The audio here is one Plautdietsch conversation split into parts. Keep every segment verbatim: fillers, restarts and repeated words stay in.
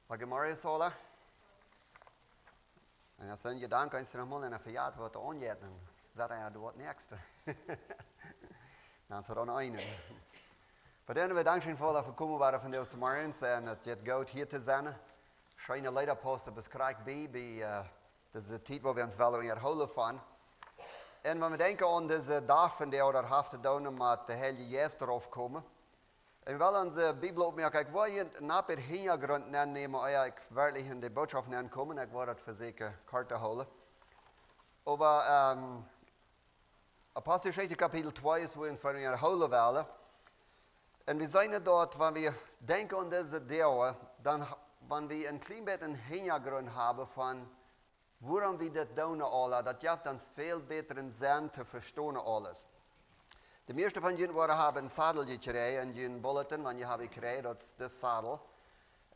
Goodemorjes, Ola. Un aus een Jedanke, aus noch mol een Verjat woat aunjetten, dan sajcht hee: "Jo, du woascht näakjste." Dan es hee dan eenen. Oba dan, wie danken scheen fa aule Väakomen vondoag zemorjes un et jeit goot hia to sennen. Scheene Leedapaus, bat krakjt bie, bie, äh, dise Tiet, wua wie ons wellen erholen von. Un wan wie denkjen aun disen Dach vondoag, daut haft to doonen met de Heilje Jeist doaropp komen. Un wie wellen onse Bibel oppmoaken. Ekj well hia een poa Hinjagrunt nennämen, ea ekj werkjlich en de Botschaft nennkom. Ekj woa daut vesieekjen kort to hoolen. Oba, ähm, Aposteljeschicht Kapitel twee es, wua wie ons von erholen wellen. Un wie seenen doa, wan wie denkjen aun dise Doag, dan, wan wie een kjlien bät een Hinjagrunt haben von wuarom wie dit doonen aules, daut jeft ons väl bätren Senn to vestonen aules. De mieeschte von junt woaren haben een Sadel jekjräajen en jun Bulletin, wan jie haben jekjräajen, daut es de Sadel.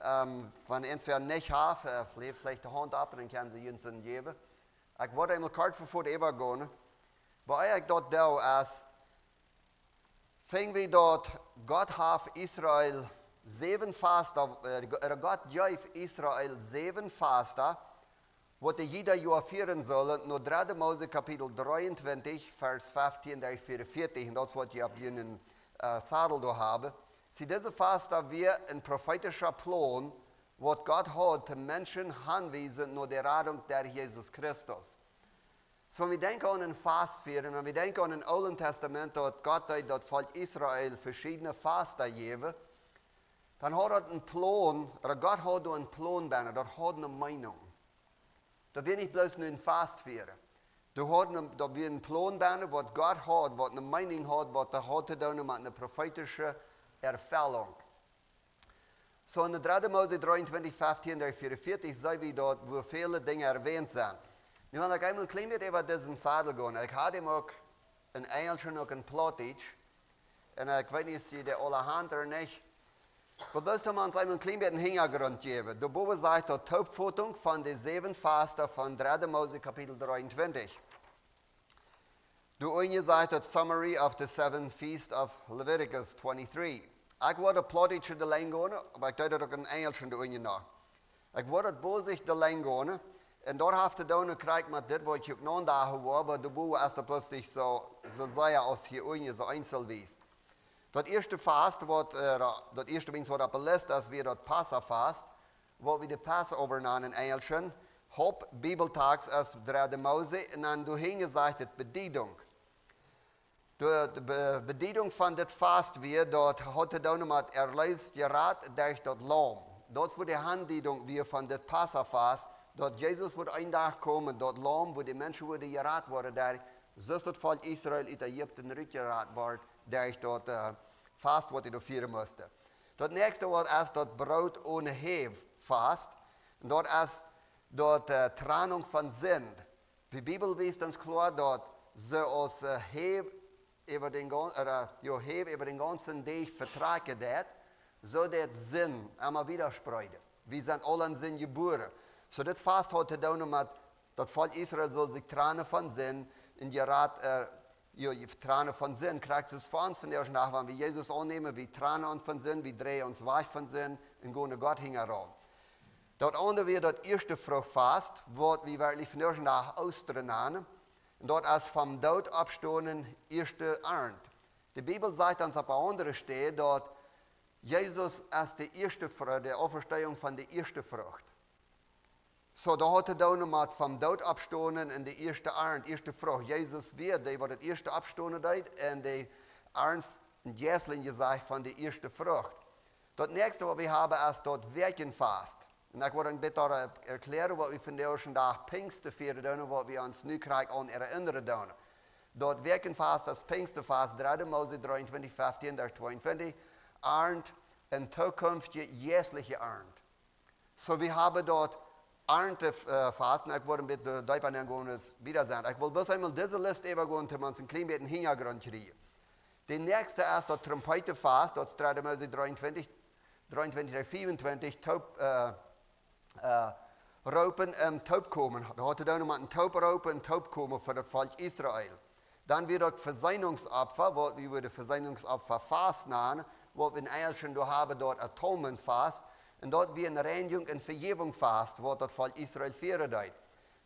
Ähm, wan eena wäa nich haft, äh, veleicht, veleicht de Haunt opp un dan kjennen see junt een jäwen. Ekj woa eemol kort fa äwagonen. Waut ekj doa doo es, finj wie daut Gott haft Israel säwen Fasta, äh, Go-, äh, Gott jeef Israel säwen Fasta, waut dee jieda Joa fieren sullen, no dredde Mose Kapitel dreeuntwintich, Varsch feftieen bat veeaunvieetich, un daut es waut jie opp jun, äh, Sadel doa haben. See, dise Fasta wia een profeetischa Plon, waut Gott haud, de Menschen hanwiesen no de Radunk derch Jesus Christus. Soo, wan wie denkjen aun een Fast fieren, wan wie denkjen aun een Oolet Tastament, daut Gott deed daut Volkj Israel veschiedne Fasta jäwen, dan haud daut een Plon, ooda Gott haud doa een Plon bennen, daut haud eene Meenunk. Daut wia nich bloos nu een Fast fieren. Doa haud een, daut wia een Plon bennen, waut Gott haud, waut eene Meenunk haud, waut doa haud to doonen met eene profeetische Erfellunk. Soo en dredde Mose dreeuntwintich, feftieen bat veeaunvieetich, seenen wie doa, wua väle Dinja erwähnt sent. Nu well ekj eemol een kjlien bät äwa disen Sadel gonen. Ekj haud am uk en Enjelsch un uk en Plautdietsch. Un ekj weet nich, aus jie dee aule haben ooda nich. Oba bloos om ons eemol een kjlien bät een Hinjagrunt jäwen. Doa bowen sajcht daut Toopfotunk von de säwen Fasta von dredde Mose Kapitel dreeuntwintich. Doa unja sajcht daut Summary of the Seven Feasts of Leviticus twenty-three. Ekj woa daut Plautdietsche doa lenjd gonen, oba ekj doo daut uk en Enjelsch doa unja noch. Ekj woa daut bosich doa lenjd gonen, un daut haft to doonen krakjt met dit, waut ekj uk noch doa woa, oba doa bowen es daut bloos nich soo, soo sea aus hia unja, soo eenzelwies. Daut ieeschte Fast, waut, äh, daut ieeschte Dinj, waut opp de List es, wia daut Passafast, waut wie de Passover nanen en Enjelsch. Hauptbibeltext es dredde Mose, un dan doa unja sajcht daut Bediedunk. De, de Be-, Bediedunk von dit Fast wia, daut haud to doonen met erleest, jerat derch daut Laum. Daut es wua de Aundiedunk wia von dit Passafast, daut Jesus wudd een Dach komen, daut Laum, wua de Menschen wudden jerat woaren, derch, soo aus daut Volkj Israel ut Ägipten rutjerat wort, derch daut, äh, Fast, waut dee doa fieren musten. Daut näakjste, waut es daut Broot onen Häw Fast. Un daut es daut, äh, Trennunk von Sind. De Bibel wiest ons kloa, daut soo aus, äh, Häw äwa dän gaun-, äh, jo, Häw äwa dän gaunzen Deach vetrakjen deit, soo deit Sind emma wieda spreeden. Wie sent aule en Sind jebuaren. Soo dit Fast haud to doonen met daut Volkj Israel sull sikj trennen von Sind, un jerat, äh, jo, je trennen von Sind. Krakjt soo aus fa ons vondoag dän Dach, wan wie Jesus aunnämen, wie trennen ons von Sind, wie dreien ons wajch von Sind un gonen Gott hinjaraun. Daut aundre wia daut ieeschte Fruchtfast, waut wie werkjlich vondoag dän Dach Oostren nanen. Un daut es vom Doot oppstonen, ieeschte Arnt. De Bibel sajcht ons opp eene aundre Städ, daut Jesus es de ieeschte Fru-, de Auferstehung von de ieeschte Frucht. Soo, daut haud to doonen met vom Doot oppstonen un de ieeschte Arnt, ieeschte Frucht. Jesus wia dee, waut daut ieeschte oppstonen deed, un de Arnt, en Jeislich jesajcht, von de ieeschte Frucht. Daut näakjste, waut wie haben, es daut Wäakjenfast. Un ekj well een bät doa erklären, waut wie vondoag dän Dach Pinjsten fieren doonen un waut wie ons nu krakjt aun erinnern doonen. Daut Wäakjenfast, daut Pinjstenfast, dredde Mose dreeuntwintich, feftieen bat tweeuntwintich, Arnt, eene tookjemftje jeistliche Arnt. Soo, wie haben daut Arnt, äh, Fast, un ekj woa een bät deepa nenn gonen, aus wie doa sent. Ekj well bloos eemol dise List äwagonen, om ons een kjlien bät een Hinjagrunt kjrieen. De näakjste es daut Trompetefast, daut es dredde Mose dreeuntwintich, dreeuntwintich bat veeauntwintich, toop, äh, äh, roopen un toopkomen. Daut haud to doonen met een Tooproopen un Toopkomen fa daut Volkj Israel. Dan wia daut Vesöhnungsopfa, waut wie wudden Vesöhnungsopfa Fast nanen, waut wie en Enjelschen doa haben, daut Atonement Fast. Un daut wia een Reinjunk un Vejäwunk Fast, waut daut Volkj Israel fieren deed.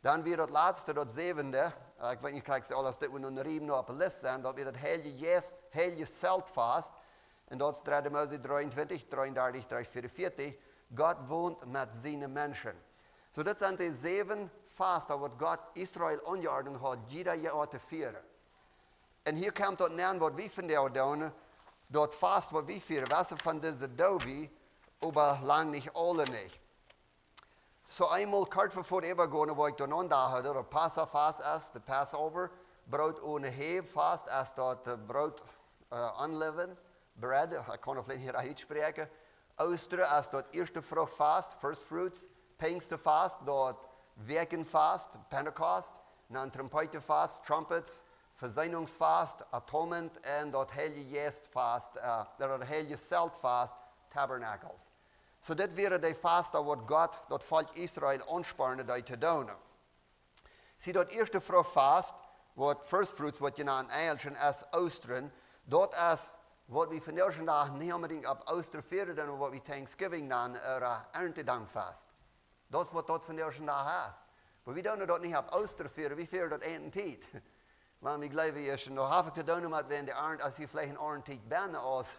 Dan wia daut latste, daut säwende, äh, ekj weet nich, kjrieech ekj aules dit, wua noch een Riemen opp de List sent, daut wia daut Heilje Jeist, Heilje Zelt Fast. Un daut es dredde Mose dreeuntwintich, dreeundartich, dreeunvieetich. Gott wont met siene Menschen. Soo, dit sent de säwen Fasten, waut Gott Israel aunjeordnet haud, jieda Joa to fieren. Un hia kjemt daut nenn, waut wie vondoag doonen, daut Fast, waut wie fieren, wese von dise doo wie, oba lang nich aule nich. Soo eemol kort ver äwagonen, wua ekj doa noch aun docht, daut Passafast es, de Passover, Broot onen Hew Fast es daut, äh, Broot, äh, unleavened bread, ekj kaun daut veleicht nich rajcht utspräakjen. Oostren es daut Ieeschte Frucht Fast, First Fruits, Pinjsten Fast, daut Wäakjenfast, Pentecost, dan Trompeeten Fast, Trumpets, Vesöhnungsfast, Atonement, un daut Heilje Jeist Fast, äh, daut Heilje Zelt Fast, Tabernacles. Soo, dit wieren de Fasten, waut Gott daut Volkj Israel aunspornen deed to doonen. See, daut Ieeschte Frucht Fast, waut First Fruits, waut jenant en Enjelsch es Oostren, daut es, waut wie vondoag dän Dach nich onbedinjt opp Oostren fieren, dan waut wie Thanksgiving nanen, ooda Erntedankfast. Daut es, waut daut vondoag dän Dach es. Oba wie doonen daut nich opp Oostren fieren, wie fieren daut eene Tiet. Wan wie jleewen, es noch haft to doonen met, wan de Arnt, aus hia veleicht eene Arnttiet benne aus,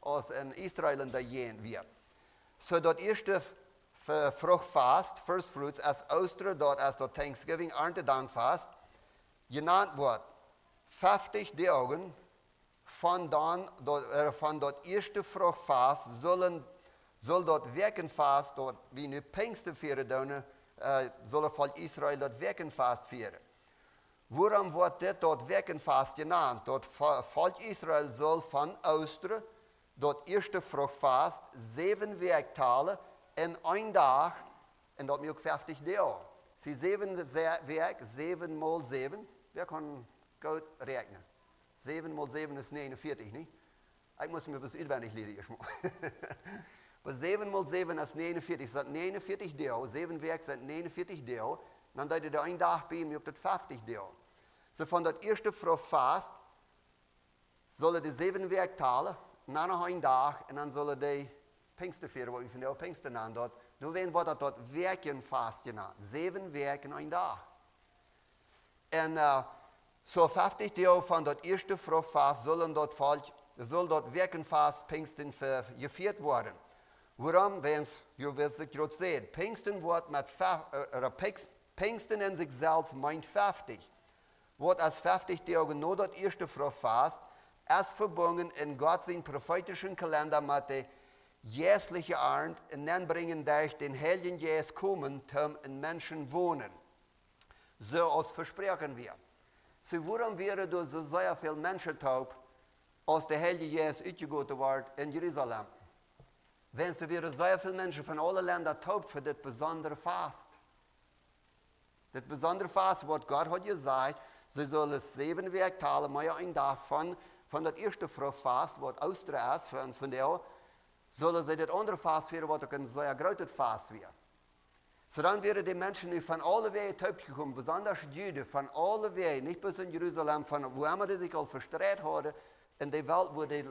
aus en Israel en de Jäajent wia. Soo, daut Ieeschte F-, Frucht Fast, First Fruits, es Oostren, daut es daut Thanksgiving, Erntedankfast, jenant woat. Feftich Doag von dan, daut, äh, von daut Ieeschte Frucht Fast sullen, sull daut Wäakjenfast, daut wie nu Pinjsten fieren doonen, äh, sull daut Volkj Israel daut Wäakjenfast fieren. Wuarom woat dit daut Wäakjenfast jenant? Daut Vo-, Volkj Israel sull von Oostren, daut Ieeschte Frucht Fast, säwen Wäakj talen en een Dach, un daut muak feftich Doag. See, säwen Se-, Wäakj, säwen mol säwen, wäa kaun goot räakjnen? Säwen mol säwen es negenunvieetich, nich? Ekj mott mie daut utwendich lieren ieescht mol. Oba säwen mol säwen es negenunvieetich, es daut negenunvieetich Doag, säwen Wäakj sent negenunvieetich Doag, dan deed hee doa een Dach bie, muak daut feftich Doag. Soo, von daut Ieeschte Frucht Fast, sullen dee säwen Wäakj talen, dan noch een Dach, un dan sullen dee Pinjsten fieren, waut wie vondoag Pinjsten nanen, daut, doawäajen woat daut, daut Wäakjenfast jenant. Säwen Wäakj en een Dach. Un, äh, soo feftich Doag von daut Ieeschte Frucht Fast sullen daut Volkj, sull daut Wäakjenfast Pinjsten ve-, jefieet woaren. Wuarom? Wiels, jo, wiels ekj jrod säd, Pinjsten woat met fe-, äh, ooda Pinjs-, Pinjsten en sikj selfst meent feftich. Waut aus feftich Doag no daut Ieeschte Frucht Fast, es vebungen en Gott sien profeetischen Kalenda met de jeistliche Arnt, un dan brinjen derch dän Heiljen Jeist komen, toom en Menschen wonen. Soo aus vesproaken wia. See, wuarom wieren doa soo sea väl Menschen toop, aus de Heilje Jeist utjegoten wort en Jerusalem? Wiels doa wieren sea väl Menschen von aule Lenda toop fa dit besondre Fast. Dit besondre Fast, waut Gott haud jesajcht, see sullen säwen Wäakj talen, mea een Dach von, von daut Ieeschte Frucht Fast, waut Oostren es, fa ons vondoag, sullen see dit aundre Fast fieren, waut uk een sea grootet Fast wia. Soo dan wieren dee Menschen, dee von aule Wäaj toop jekomen, besonda Juden, von aule Wäaj, nich bloos en Jerusalem, von wua emma dee sikj aul vestreit hauden, en de Welt, wua dee,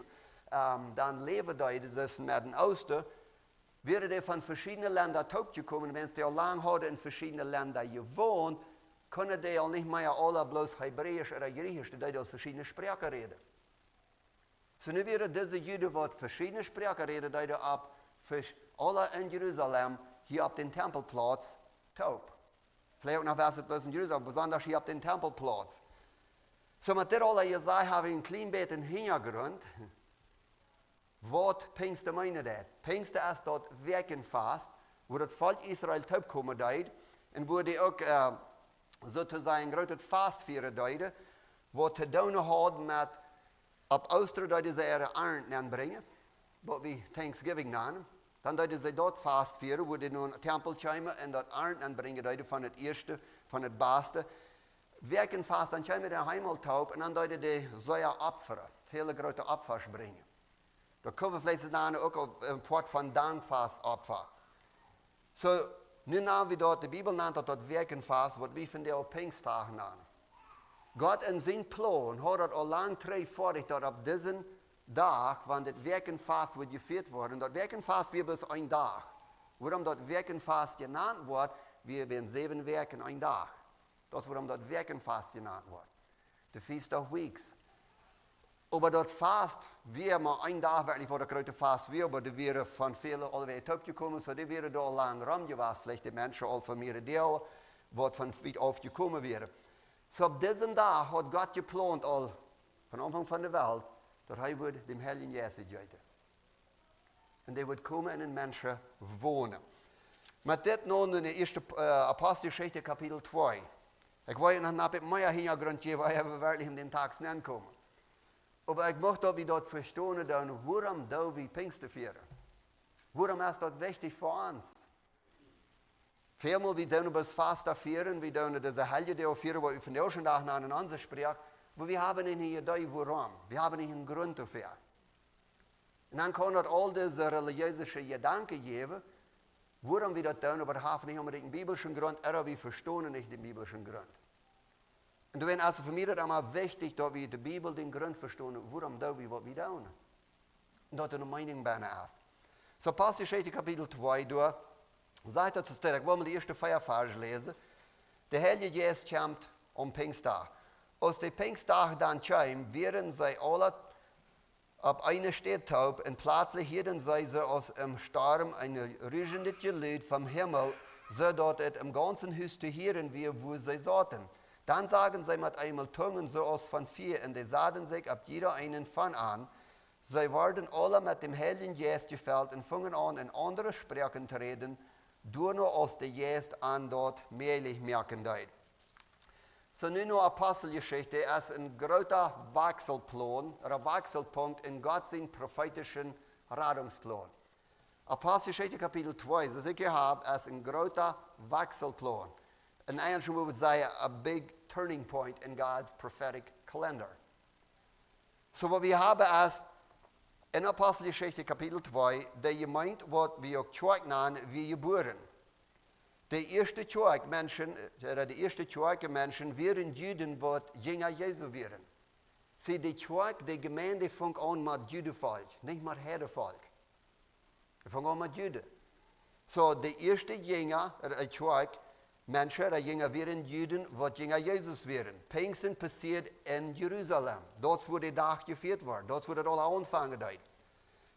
ähm, dan läwen deeden, daut es Medden Oosten, wieren dee von veschiedne Lenda toop jekomen, wiels dee aul lang hauden en veschiedne Lenda jewont, kunnen dee aul nich mea aule bloos Hebräisch ooda Jriechisch, dee deeden aul veschiedne Sproaken räden. Soo nu wieren dise Juden, waut veschiedne Sproaken räden deeden, opp vesch-, aule en Jerusalem, hia opp dän Tempelplauz, toop. Veleicht uk noch, wia et bloos en Jerusalem, besonda hia opp dän Tempelplauz. Soo met dit aula jesajcht, hab wie een kjlien bät Hinjagrunt, waut Pinjsten meenen deed. Pinjsten es daut Wäakjenfast, wua daut Volkj Israel toopkomen deed, un wua dee uk, äh, soo to sajen, een grootet Fast fieren deeden, waut to doonen haud met, opp Oostren deeden see äare Arnt nenbrinjen, waut wie Thanksgiving nanen. Dan deeden see daut Fast fieren, wua dee no dän Tempel kjeemen un daut Arnt nenbrinjen deeden von daut Ieeschte, von daut Baste. Wäakjenfast, dan kjeemen dee eemol toop un dan deeden dee sea opfren, väle groote Opfa brinjen. Daut kjenn wie veleicht dan uk opp een Poat von Dankfast Opfa. Soo, nu nanen wie daut, de Bibel nant daut, daut Wäakjenfast, waut wie vondoag Pinjstdach nanen. Gott en sien Plon haud daut aul lang trigj foadich, daut opp disen Dach, wan dit Wäakjenfast wudd jefieet woaren, daut Wäakjenfast wia bloos een Dach. Wuarom daut Wäakjenfast jenant woat, wia wäajen säwen Wäakj un een Dach. Daut es wuarom daut Wäakjenfast jenant woat. De Feast of Weeks. Oba daut Fast wia mau een Dach werkjlich, wua daut groote Fast wia, oba dee wieren von väle aulewäajen toopjekomen, soo dee wieren doa aul lang rom jewast, veleicht de Menschen aul von mierere Doag, waut von wiet auf jekomen wieren. Soo opp disen Dach haud Gott jeplont aul von Aunfank von de Welt, daut hee wudd dän Heiljen Jeist jeewen. Un dee wudd komen un en Menschen wonen. Met dit nu en de ieeschte, äh, Aposteljeschicht, Kapitel twee. Ekj well noch een bät mea Hinjagrunt jäwen, wua wie werkjlich en dän Tekst nenkomen. Oba ekj mucht daut wie daut vestonen doonen, wuarom doo wie Pinjsten fieren? Wuarom es daut wichtich fa ons? Välmol, wie doonen bloos Fast fieren, wie doonen dise Heljedoag fieren, waut wie vondoag dän Dach nanen en onse Sproak, oba wie haben nich eene Idee, wuarom. Wie haben nich eenen Grunt doafäa. Un dan kaun daut aul dise relijeese Jedanken jäwen, wuarom wie daut doonen, oba daut haft nich onbedinjt eenen biblischen Grunt, ooda wie vestonen nich dän biblischen Grunt. Un doawäajen es et fa mie daut emma wichtich, daut wie de Bibel dän Grunt vestonen, wuarom doo wie waut wie doonen. Un daut doa eene Meenunk bennen es. Soo, Aposteljeschicht Kapitel twee, doa sajcht daut soo, ekj well mau de ieeschte vea Varsch läsen. De Heilje Jeist kjemt aum Pinjstdach. Aus de Pinjstdach dan kjeem, wieren see aule opp eene Städ toop, un pletslich hieeden see soo aus em Storm een ruschendet Jelud vom Himmel, soo daut et em gaunzen Hus to hieren wia, wua see sauten. Dan sagen see met eemol Tungen soo aus von Fia, un dee saten sikj opp jieda eenen von an. See worden aule met däm Heiljen Jeist jefelt un fungen aun, en aundre Sproaken to räden, doano aus de Jeist an daut mäajlich moaken deed. Soo, nu no Aposteljeschicht es een groota Wechselplan, ooda Wechselpunkt en Gott sienen profeetischen Radungsplan. Aposteljeschicht Kapitel twee, soo aus ekj hia hab, es een groota Wechselplan. En Enjlisch wudd wie sajen, a big turning point in God's prophetic calendar. Soo, waut wie haben es, en Aposteljeschicht Kapitel twee, de Jemeent, waut wie uk Kjoakj nanen, wia jebuaren. De ieeschte Kjoakj Menschen, äh, de ieeschte Kjoakj Menschen wieren Juden, waut Jinja Jesu wieren. See, de Kjoakj, de Jemeent funk aun met Judenvolkj, nich met Heidenvolkj. Dee funk aun met Juden. Soo, de ieeschte Jinja, äh, Kjoakj Menschen, de Jinja wieren Juden, waut Jinja Jesus wieren. Pinjsten passieed en Jerusalem. Daut es wua de Dach jefieet wort. Daut es wua daut aul aunfangen deed.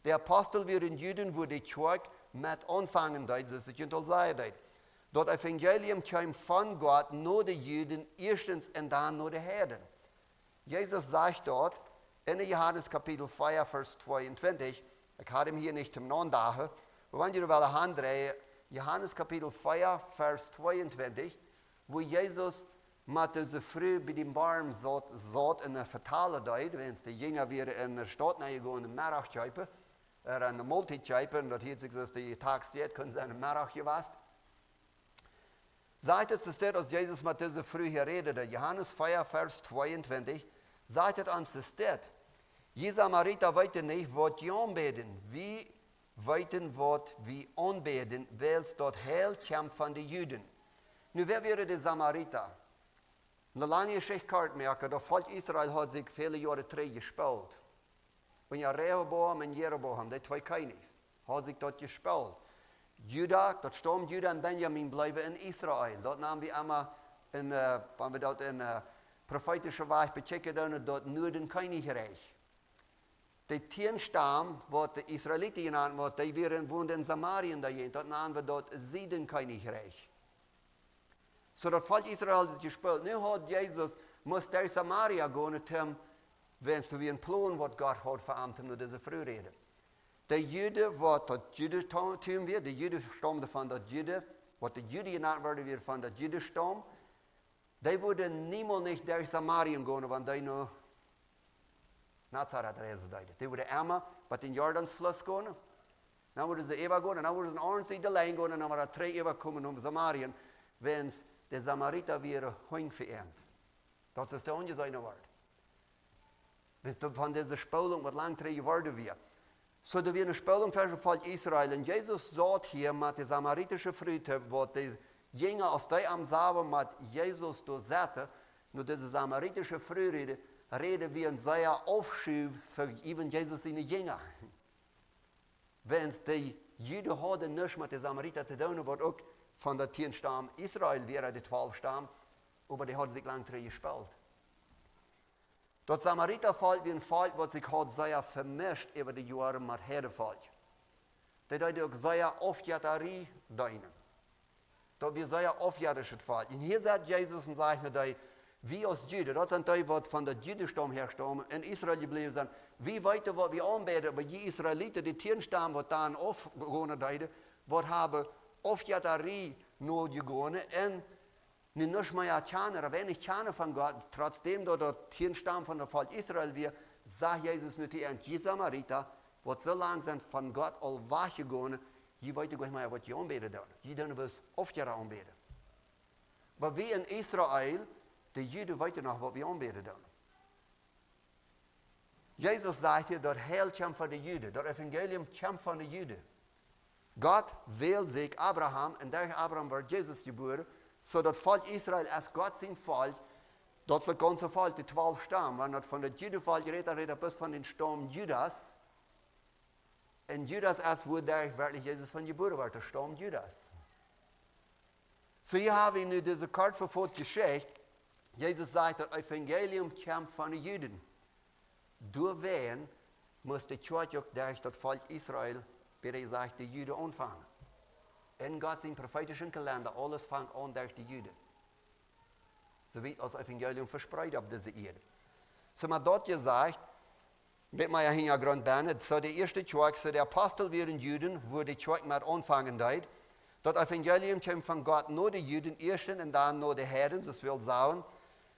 De Apostel wieren Juden, wua de Kjoakj met aunfangen deed, soo aus ekj junt aul säd, deed. Daut Evangelium kjeem von Gott no de Juden ieeschtens un dan no de Heiden. Jesus sajcht doa en Johanes Kapitel vea, Varsch tweeuntwintich, ekj hab am hia nich toom Aundachen, oba wan jie wellen aundreien, Johanes Kapitel vea, Varsch tweeuntwintich, wua Jesus met dise Fru bie dän Borm saut, saut un vetalen deed, wiels de Jinja wieren en de Staut nenjegonen, Meddach kjeepen, ooda eene Moltiet kjeepen, un daut hieet sikj soo aus de Tax jeit, kunn sennen Meddach jewast. Sajcht et, soo steit, aus Jesus met dise Fru hia räd, Johanes vea, Varsch tweeuntwintich, sajcht et ons, soo steit: Jie Samarita weeten nich, waut jie aunbäden. Wie weeten, waut wie aunbäden, wiels daut Heil kjemt von de Juden. Nu, wäa wieren de Samarita? Eene lange Jeschicht kort moaken, daut Volkj Israel haud sikj väle Joaren trigj jespolt. Unja Rehoboam un Jeroboam, dee twee Kjennichs, haud sikj daut jespolt. Juda, daut Staum Juda un Benjamin bleewen en Israel. Daut nanen wie emma en, äh, wan wie daut en, äh, profeetischen Wajch bekjikjen doonen, daut Nuaden Kjennichrikj. De tieen Staum, waut de Israeliten jenant woaren, dee wieren, wonden en Samarien doa jent. Daut nanen wie daut Sieden Kjennichrikj. Soo daut Volkj Israel haud sikj jespolt. Nu haud Jesus, must derch Samaria gonen, toom, wiels doa wia een Plon, waut Gott haud fa am, toom no dise Fru räden. De Juden, waut daut Judentum wia, de Juden staumden von daut Juden, waut de Juden jenant worden, wia von daut Judentum. Dee wudden niemols nich derch Samarien gonen, wan dee no Nazareth reisen deeden. Dee wudden emma bat dän Jordansfluss gonen. Dan wudden see äwa gonen, dan wudden see aunsied de Lien gonen, dan wudden see trigj äwa komen no Samarien, wiels de Samarita wieren Hunj fa an. Daut es de onjeseene Welt. Wiels daut von dise Spolunk waut lang trigj jeworden wia. Soo, doa wia eene Spolunk tweschen Volkj Israel. Un Jesus saut hia met de samaritische Fru, waut de Jinja, aus dee am sagen, met Jesus doa sauten, no dise samaritische Fru räden, räden wia een sea Aufschuw fa äwen Jesus siene Jinja. Wiels de Juden hauden nuscht met de Samarita to doonen, waut uk von de tieen Stam Israel wieren, de twalf Stam, oba dee hauden sikj lang trigj jespält. Daut Samarita Volkj wia een Volkj, waut sikj haud sea vemischt äwa de Joaren met Heidenvolkj. Dee deeden uk sea Aufjettarie deenen. Daut wia sea aufjettischet Volkj. Un hia sajcht Jesus un sajcht no dee: Wie aus Juden, daut sent dee, waut von daut Judenstam häastaumen, en Israel jebläwen sent, wie weeten, waut wie aunbäden, oba jie Israeliten, de tieen Stam, waut dan aufjegonen deeden, waut haben Aufjettarie nojegonen un nu nuscht mea kjanen, ooda weinich kjanen von Gott, trotzdäm daut daut tieen Stam von daut Volkj Israel wia, sajcht Jesus nu to an: Jie Samarita, waut soo lang sent von Gott aul wajchjegonen, jie weeten goanich mea, waut jie aunbäden doonen. Jie doonen bloos Aufjetta aunbäden. Oba wie en Israel, de Juden weeten noch, waut wie aunbäden doonen. Jesus sajcht hia, daut Heil kjemt von de Juden, daut Evangelium kjemt von de Juden. Gott wält sikj Abraham, un derch Abraham wort Jesus jebuaren, soo daut Volkj Israel es Gott sien Volkj, daut es daut gaunze Volkj, de twalf Stam, wan daut von daut Judenvolkj rät, dan rät daut bloos von dän Stam Judas. Un Judas es, wua derch werkjlich Jesus von jebuaren wort, de Stam Judas. Soo, hia hab wie nu dise kort vefotje Jeschicht. Jesus sajcht, daut Evangelium kjemt von de Juden. Doawäajen must de Kjoakj uk derch daut Volkj Israel, bäta jesajcht, de Juden aunfangen. En Gott sien profeetischen Kalenda, aules fangt aun derch de Juden. Soo wiet aus Evangelium vespreet opp dise Ieed. Soo, mau daut jesajcht, met mea Hinjagrunt bennen. Soo, de ieeschte Kjoakj, soo de Apostel wieren Juden, wua de Kjoakj met aunfangen deed. Daut Evangelium kjeem von Gott no de Juden ieescht un dan no de Heiden, soo aus wie aul sagen.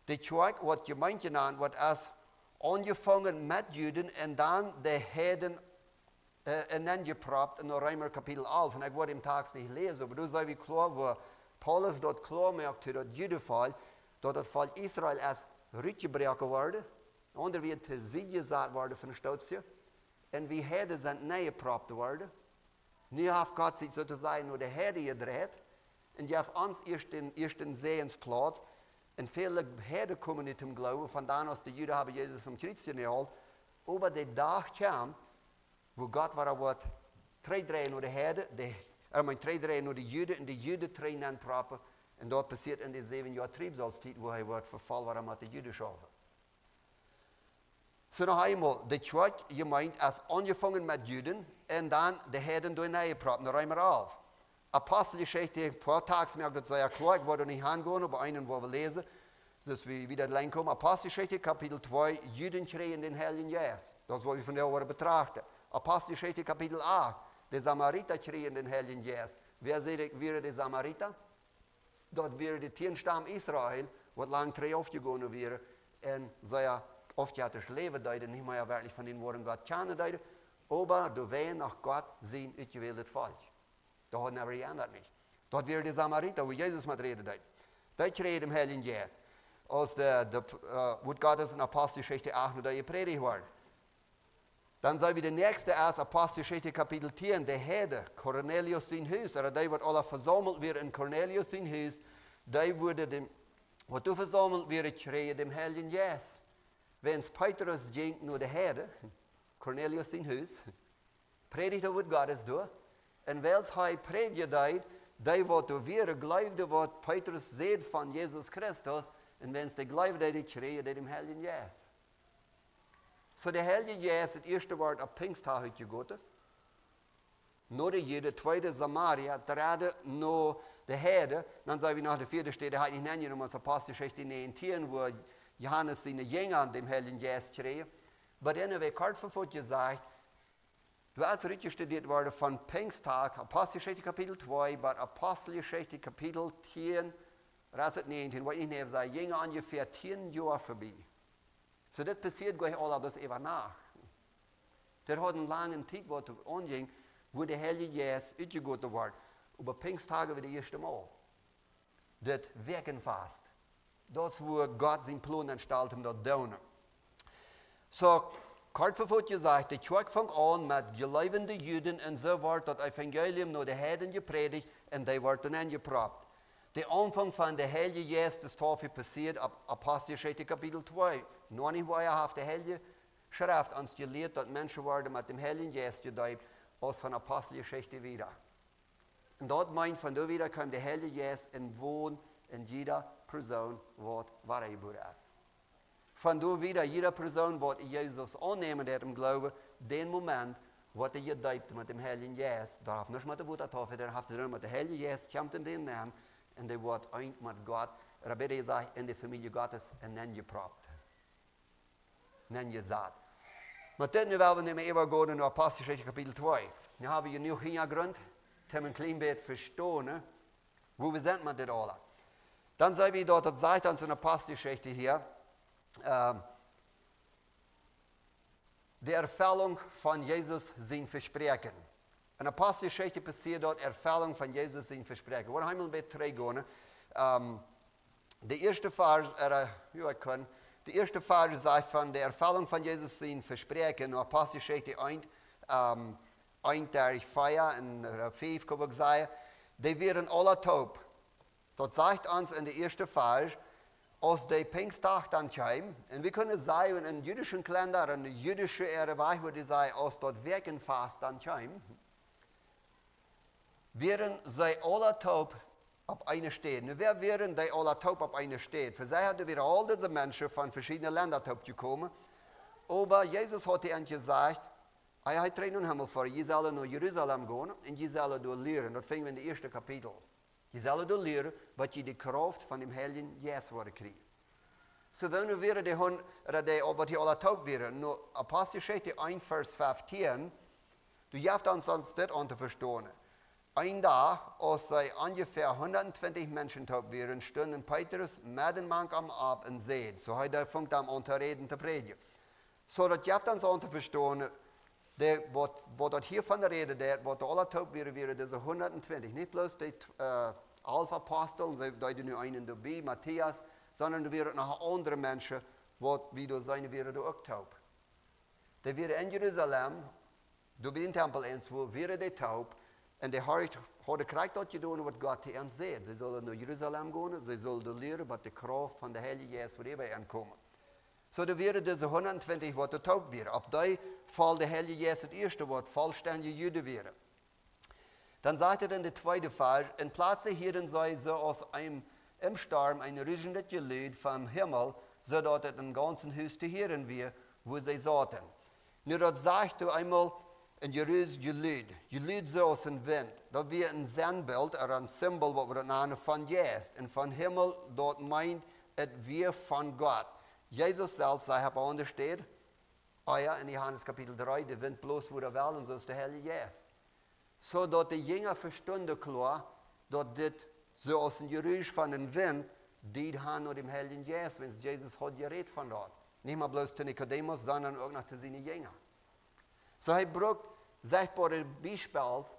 De Kjoakj woat Jemeent jenant, woat ieescht aunjefongen met Juden un dan de Heiden, äh, enenjepropt en Reema Kapitel alf. Un ekj woa dän Takst nich läsen, oba doa seen wie kloa, wua Paulus daut kloa moakt, daut Judenvolkj, daut daut Volkj Israel es rutjebroaken worden, aundre wia to Sied jesat worden von Stootje. Un wie Heiden sent nenjepropt worden. Nu haft Gott sikj soo to sajen no de Heiden jedreit. Un jeft ons ieescht dän, ieescht dän Säajensplauz. Un väle Heiden komen nu toom Gloowen, von dan aus de Juden haben Jesus aum Kjriez jenault. Oba de Dach kjemt, wua Gott wada woat trigjdreien no de Heiden, de, äh, meen, trigjdreien no de Juden un de Juden trigj nenproppen. Un daut passieet en de säwen Joa Triebsalstiet, wua hee woat vefoll woaren met de Juden schaufen. Soo, noch eemol, de Kjoakj, Jemeent, es aunjefongen met Juden un dan de Heiden doa nenjepropt, en Reema alf. Aposteljeschicht, een poa Takjs moakt daut sea kloa, ekj woa doa nich hangonen, oba eenen woa wie läsen, soo aus wie wieda lang komen. Aposteljeschicht, Kapitel twee, Juden kjrieen dän Heiljen Jeist. Daut es, waut wie vondoag woaren betrachten. Aposteljeschicht, Kapitel acht, de Samarita kjrieen dän Heiljen Jeist. Wäa sent, wieren de Samarita? Daut wieren de tieen Stam Israel, waut lang trigj aufjegonen wieren un sea aufjettisch läwen deeden, nich mea werkjlich von dän woaren Gott kjanen deeden, oba doawäajen noch Gott sien utjewältet Volkj. Daut haud never jeendat nich. Daut wieren de Samarita, wua Jesus met räden deed. Dee kjrieen dän Heiljen Jeist. Aus de, de, äh, Wuat Gottes en Aposteljeschicht acht no dee jeprädicht worden. Dan seen wie de näakjste es Aposteljeschicht Kapitel tieen, de Heiden, Kornelius sien Hus, ooda dee, waut aula vesaumelt wieren en Kornelius sien Hus, dee worden dän, waut doa vesaumelt wieren, kjrieen dän Heiljen Jeist. Wiels Petrus jinkj no de Heiden, Kornelius sien Hus, prädicht daut Wuat Gottes doa, un wiels hee prädjen deed, dee, waut doa wieren, jleewden, waut Petrus säd von Jesus Christus, un wiels dee jleewden, dee kjrieen dän Heiljen Jeist. Soo, de Heilje Jeist, daut ieeschte wort opp Pinjsttag utjegoten. No de Juden, tweede Samaria, dredde no de Heiden. Dan seen wie noch de vieede Städ, dee haud ekj nich nenjenomen, aus Aposteljeschicht näajentieen, wua Johanes siene Jinja dän Heiljen Jeist kjrieen. Oba dan, woo kort vefotje sajcht, du hast rutjestudieet worden von Pinjsttag, Aposteljeschicht Kapitel twee, bat Aposteljeschicht Kapitel tieen, Rest näajentieen, waut ekj nich sajen, jinjen onjefäa tieen Joa verbie. Soo, dit passieed goanich aula bloos äwa Nacht. Dit haud eene lange Tiet, waut doa aunjinkj, wua de Heilje Jeist utjegoten wort. Oba Pinjsttag wia daut ieeschte Mol. Dit Wäakjenfast. Daut es, wua Gott sien Plon enstalt, om daut to doonen. Soo, kort vefotje sajcht, de Kjoakj funk aun met jleewende Juden un soo wort daut Evangelium no de Heiden jeprädicht un dee worden doa nenjepropt. De Aunfank von de Heilje Jeistestaufe passieed opp Aposteljeschicht Kapitel twee. Noch nich, wua hee haft de Heilje Schreft ons jelieet, daut Menschen worden met dän Heiljen Jeist jedeept, aus von Aposteljeschicht wieda. Un daut meent, von doa wieda kjeem de Heilje Jeist un wond en jieda Persoon, waut wadajebuaren es. Von doa wieda, jieda Persoon, waut Jesus aunnämen deed em Gloowen, dän Moment woat hee jedeept met däm Heiljen Jeist. Daut haft nuscht met de Wotataufe, daut haft to doonen met de Heilje Jeist, kjemt en dän nenn, un dee woat eent met Gott, ooda bäta jesajcht, en de Famielje Gottes nenjeproppt, nenjesat. Oba dit nu well wie nu mol äwagonen no Aposteljeschicht Kapitel twee. Nu hab wie jenuach Hinjagrunt, om een kjlien bät vestonen, wua wie sent met dit aules. Dan seenen wie daut, daut sajcht ons en Aposteljeschicht hia, ähm, de Erfüllung von Jesus sien Vespräakjen. En Aposteljeschicht passieet daut Erfüllung von Jesus sien Vespräakjen. Wie woaren eemol een bät trigjgonen. Ähm, de ieeschte Varsch, äh, jo, ekj kaun, de ieeschte Varsch sajcht von de Erfüllung von Jesus sien Vespräakjen, no Aposteljeschicht eent, ähm, eent derch vea un, äh, fief, kaun ekj sajen, dee wieren aula toop. Daut sajcht ons en de ieeschte Varsch, aus de Pinjsdach dan kjeem, un wie kjennen sajen, en jüdischen Kjlenda, en jüdische Ea, woo wie daut sajen, aus daut Wäakjenfast dan kjeem, wieren see aula toop opp eene Städ. Nu, wäa wieren dee aula toop opp eene Städ? Fa see hauden wada aul dise Menschen von veschiedne Lenda toop jekomen, oba Jesus haud an jesajcht, hee, hee trigj nom Himmel foa, jie sellen no Jerusalem gonen un jie sellen doa lieren. Daut finjen wie en de ieeschte Kapitel. Jie sellen doa lieren, waut jie de Krauft von däm Heiljen Jeist woaren kjrieen. Soo, woo nu wieren dee, hon-, ooda dee, waut hia aula toop wieren? No Aposteljeschicht eent, Varsch feftieen, doa jeft ons, ons dit aun to vestonen. Een Dach, aus see onjefäa hundatentwintich Menschen toop wieren, stunden Petrus medden mank an opp un säd, soo hee doa funk dan aun to räden, to prädjen. Soo, daut jeft ons aun to vestonen, dee, waut, waut daut hia von rät, dee, waut doa aula toop wieren, wieren dise hundatentwintich. Nich bloos dee, äh, alf Apostel, see, dee nu eenen doabie, Matthias, sonda doa wieren noch aundre Menschen, waut, woo doa sennen, wieren doa uk toop. Dee wieren en Jerusalem, doa bie dän Tempel eenswua, wieren dee toop, un dee haud, hauden krakjt daut jedonen, waut Gott to an säd. See sullen no Jerusalem gonen, see sullen doa lieren, waut de Krauft von de Heilje Jeist wudd äwa an komen. Soo, doa wieren dise hundatentwintich, waut doa toop wieren. Opp dee foll de Heilje Jeist daut ieeschte, waut vollstendje Juden wieren. Dan sajcht et en de tweede Varsch, un plötzlich hieeden see soo aus een, em Storm een ruschendet Jelud vom Himmel, soo daut et em gaunzen Hus to hieren wia, wua see sauten. Nu, daut sajcht doa eemol een Jelud, Jelud, Jelud soo aus een Wint. Daut wia een Sennbilt, ooda een Simbol, waut wie daut nanen, von Jeist. Un von Himmel, daut meent, et wia von Gott. Jesus selfst säd opp aundre Städ, ea, en Johanes Kapitel dree, de Wint blost wua hee well, un soo es de Heilje Jeist. Soo daut de Jinja vestunden kloa, daut dit soo aus een Jerusch von een Wint, dee haud no däm Heiljen Jeist, wiels Jesus haud jerät von daut. Nich mau bloos to Nikodemus, sonda uk noch to siene Jinja. Soo hee brukt sichtboare Biespels,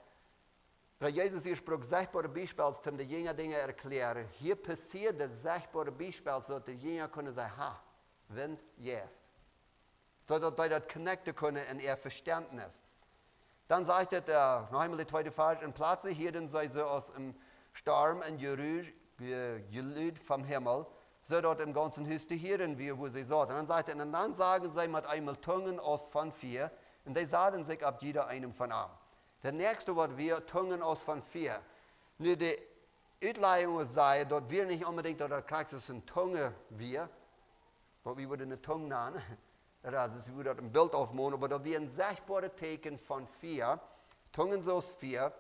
daut Jesus hia brukt sichtboare Biespels, om de Jinja Dinja erkjlären. Hia passieed sichtboare Biespels, soo daut de Jinja kunnen sajen, ha, Wint, Jeist. Soo daut dee daut connecten kunnen en äa Vestentnis. Dan sajcht et, äh, noch eemol de tweede Varsch, un plötzlich hieeden see soo aus em Storm een Jerusch, Je-, Jelud vom Himmel, soo daut em gaunzen Hus to hieren wia, wua see sauten. Un dan sajcht et, un dan sagen see met eemol Tungen aus von Fia, un dee saten sikj opp jieda eenem von an. Daut näakjste Wuat wia Tungen aus von Fia. Nu, de Utlajungen sajen, daut wia nich onbedinjt, daut daut krakjt soo aus eene Tung wia, waut wie wudden eene Tung nanen, daut es, wie wudden daut een Bilt aufmolen, oba daut wia een sichtboaret Tieekjen von Fia, Tungen soo aus Fia,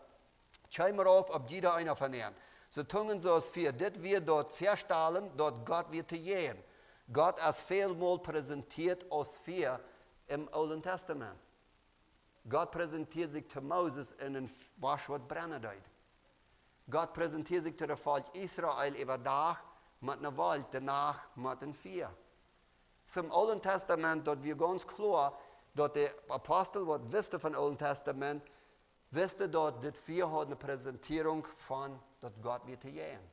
kjeem rauf opp jieda eena von an. Soo Tungen soo aus Fia, dit wia daut Väastalen, daut Gott wia to jäajen. Gott es välmol präsentieet aus Fia em Oolen Testament. Gott präsentieed sikj to Moses en een F-, Bosch, waut brennen deed. Gott präsentieed sikj to daut Volkj Israel äwadach met eene Wolkj, de Nacht met een Fia. Soo em Oolen Testament, daut wia gaunz kloa, daut de Apostel, waut wisten von Oolen Testament, wisten, daut dit Fia haud eene Präsentierung von daut Gott wia to jäajen.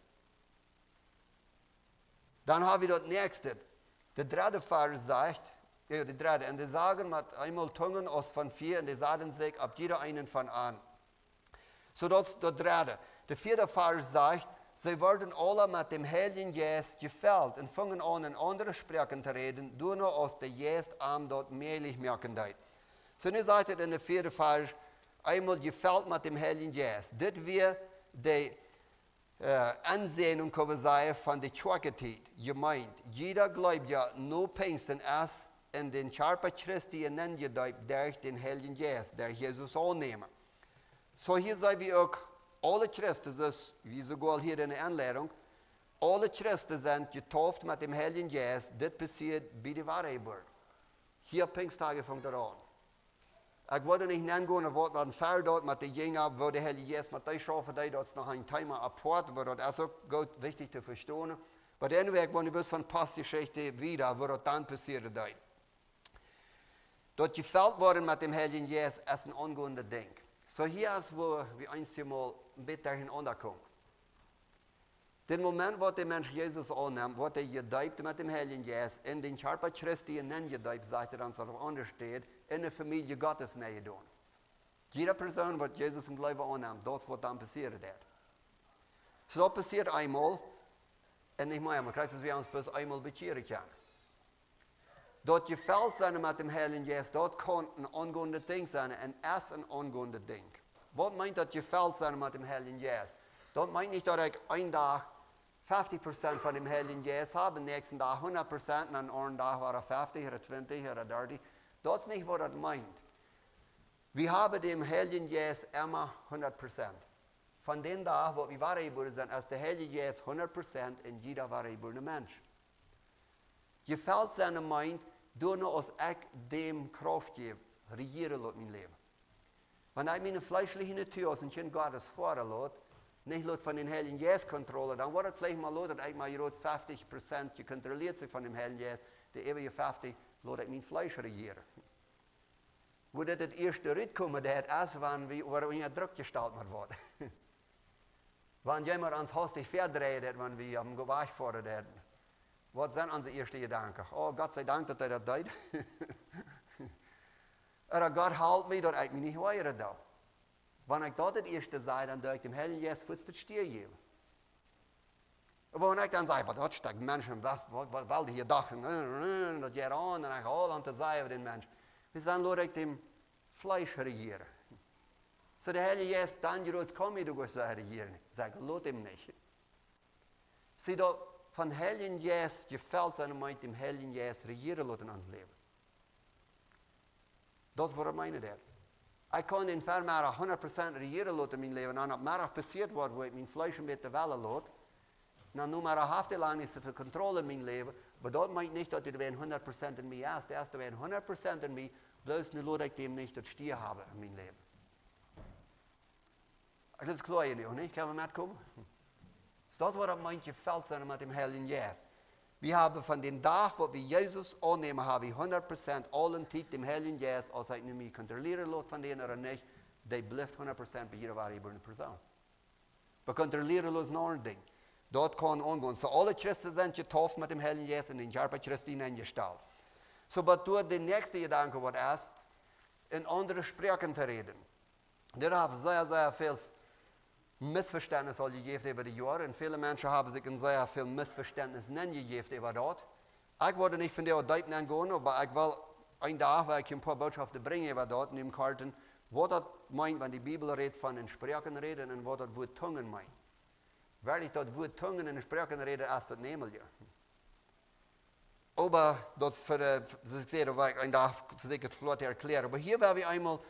Dan hab wie daut näakjste. De dredde Varsch sajcht, jo, de dredde, un dee sagen met eemol Tungen aus von Fia, un dee saten sikj opp jieda eenen von an. Soo daut, daut dredde. De vieede Varsch sajcht, see worden aula met däm Heiljen Jeist jefelt un fungen aun, en aundre Sproaken to räden, doano aus de Jeist an daut mäajlich moaken deed. Soo, nu sajcht et en de vieede Varsch, Eemol jefelt met däm Heiljen Jeist. Dit wia de, äh, Aunseenen, kaun wie sajen, von de Kjoakjentiet. Jemeent, jieda Gleewja no Pinjsten es en dän Kjarpa Christi enenjedeept derch dän Heiljen Jeist, derch Jesus aunnämen. Soo hia seenen wie uk aule Christen, soo aus wie soogoa hia enne Aunleidunk, aule Christen sent jetauft met däm Heiljen Jeist, dit passieet bie de Wadajeburt. Hia Pinjstdach funk daut aun. Ekj wull nich nengonen, waut dan wieda daut met de Jinja, woo de Heilje Jeist met dee schaufen deed, daut es noch een Thema apart, oba daut es uk goot wichtich to vestonen. Oba dan wull ekj bloos von Aposteljeschicht wieda, woo daut dan passieren deed. Daut jefelt woaren met däm Heiljen Jeist es een aungoendet Dinkj. Soo hia es, wua wie eenjemol een bät derchenaunda komen. Dän Moment, waut de Mensch Jesus aunnemt, woat hee jedeept met däm Heiljen Jeist, en dän Kjarpa Christi enenjedeept, sajcht et dan soo aundasch, en de Famielje Gottes nenjedonen. Jieda Persoon, waut Jesus em Gloowen aunnemt, daut es, waut dan passieren deit. Soo daut passieet eemol, un nich mea, mau krakjt soo aus wie ons bloos eemol bekjieren kjennen. Daut jefelt sennen met däm Heiljen Jeist, daut kaun een aungoendet Dinkj sennen un es een aungoendet Dinkj. Waut meent daut jefelt sennen met däm Heiljen Jeist? Daut meent nich daut ekj een Dach fefti Prozent von däm Heiljen Jeist hab, dän näakjsten Dach hundat Prozent, un aum aundren Dach wada fefti ooda twintich ooda dartich. Daut es nich waut daut meent. Wie haben däm Heiljen Jeist emma hundat Prozent. Von dän Dach, waut wie wadajebuaren sent, es de Heilje Jeist hundat Prozent en jieda wadajebuarna Mensch. Jefelt sennen meent, doano aus ekj däm Krauft jäw, rejieren lot mien Läwen. Wan ekj miene fleeschelje Natua aus een Kjint Gottes foaren lot, nich lot von dän Heiljen Jeist kontrollieren, dan woat et veleicht mol lot, daut ekj mau jrods fefti Prozent jekontrollieet sie von däm Heiljen Jeist, de äwaje fefti lot ekj mien Fleesch rejieren. Wua dit daut ieeschte rutkomen deit, es wan wie, wua wie unja Druck jestalt met woaren. Wan jemaunt ons hastich vedreit, wan wie aum Wajch foaren, waut sent onse ieeschte Jedanken? Oh, Gott sei Dank, daut hee daut deed. Ooda Gott, halp mie, daut ekj mie nich weigren doo. Wan ekj daut daut ieeschte saj, dan doo ekj däm Heiljen Jeist fuaz daut Stia jäwen. Oba wan ekj dan saj, waut daut Stekj Menschen, waut, waut, waut well dee hia dachen, daut jeit aun, un ekj haul aun to sajen äwa dän Mensch. Wie sent, lot ekj däm Fleesch rejieren. Soo de Heilje Jeist dan jrods kaun mie doa goa soo rejieren. Saj ekj, lot am nich. See, daut von Heiljen Jeist jefelt sennen meent däm Heiljen Jeist rejieren loten en ons Läwen. Daut es waut ekj meenen doo. Ekj kaun dän Vemeddach hundat Prozent rejieren loten en mien Läwen, un opp Meddach passieet waut, wua ekj mien Fleesch een bät wellen lot. Na, nu mau haft hee lang nich soo väl Kontroll en mien Läwen, oba daut meent nich, daut hee doa hundat Prozent en mie es. Hee es doa hundat Prozent en mie, bloos nu lot ekj däm nich daut Stia haben en mien Läwen. Ekj jleew, daut es kloa jenuach, nich? Kjenn wie metkomen? Soo, daut es waut daut meent, jefelt sennen met däm Heiljen Jeist. Wie haben von dän Dach, waut wie Jesus aunnämen, haben wie hundat Prozent aule Tiet däm Heiljen Jeist, aus ekj nu mie kontrollieren lot von dän ooda nich, dee blift hundat Prozent bie jieda wadajebuarne Persoon. Wie kontrollieren bloos noch een Dinkj. Daut kaun aungonen. Soo, aule Christen sent jetauft met däm Heiljen Jeist en dän Kjarpa Christi enjestalt. Soo, oba doa de näakjste Jedanke, waut es, en aundre Sproaken to räden. Dit haft sea, sea väl Missvestentnis aul jejäft äwa de Joaren. Un väle Menschen haben sikj en sea väl Missvestentnis nenjejäft äwa daut. Ekj wull nich von dee deep nengonen, oba ekj well een Dach, woa ekj een poa Bootschoften brinjen äwa daut, en däm Korten, waut daut meent, wan de Bibel rät von en Sproaken räden un waut daut Wuat Tungen meent. Werkjlich, daut Wuat Tungen en Sproaken räden es daut nämlich. Oba daut es fa de, soo aus ekj säd, daut woa ekj een Dach fa sikj kloa to erklären. Oba hia woa wie eemol